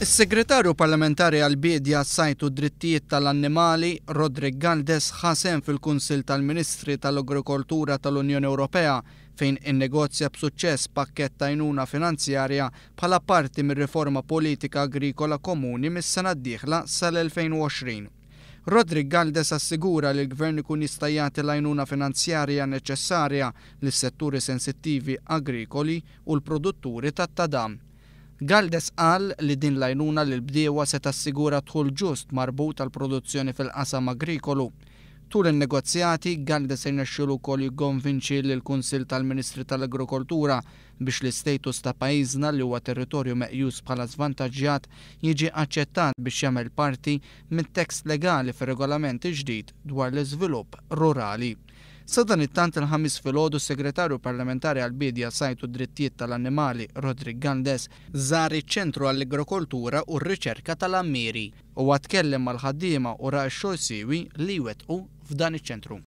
Is-Segretarju Parlamentari għall-Biedja, s-Sajd u d-Drittijiet tal-Annimali, Roderick Galdes ħa sehem fil-Kunsill tal-Ministri tal-Agrikoltura tal-Unjoni Ewropea fejn innegozja b'suċċess pakkett ta' għajnuna finanzjarja bħala parti mir-riforma politika agrikola komuni mis-sena d-dieħla sal-2020. Roderick Galdes assigura li l-Gvern ikun jista' jagħti l-għajnuna finanzjarja neċessarja lis-setturi sensittivi agrikoli u l-produtturi tat-tadam. Galdes qal li din l-għajnuna lill-bdiewa se tassigura dħul ġust marbut għall-produzzjoni fil-qasam agrikolu. Tul in-negozjati, Galdes irnexxielu wkoll jikkonvinċi lill-Kunsill tal-Ministri tal-Agrikoltura biex l-istatus ta' pajjiżna li huwa territorju meqjus bħala żvantaġġjat jiġi aċċettat biex jagħmel parti mit-tekst legali fir-regolament il-ġdid dwar l-iżvilupp rurali. Sadanittant il-Ħamis filgħodu s-Segretarju Parlamentari għall-Biedja, Sajd u d-Drittijiet tal-Annimali, Roderick Galdes, żar iċ-Ċentru għall-Agrokoltura u r-Riċerka tal-Għammieri. Huwa tkellem mal-ħaddiema u ra x-xogħol siewi li jwettqu f'dan iċ-ċentru.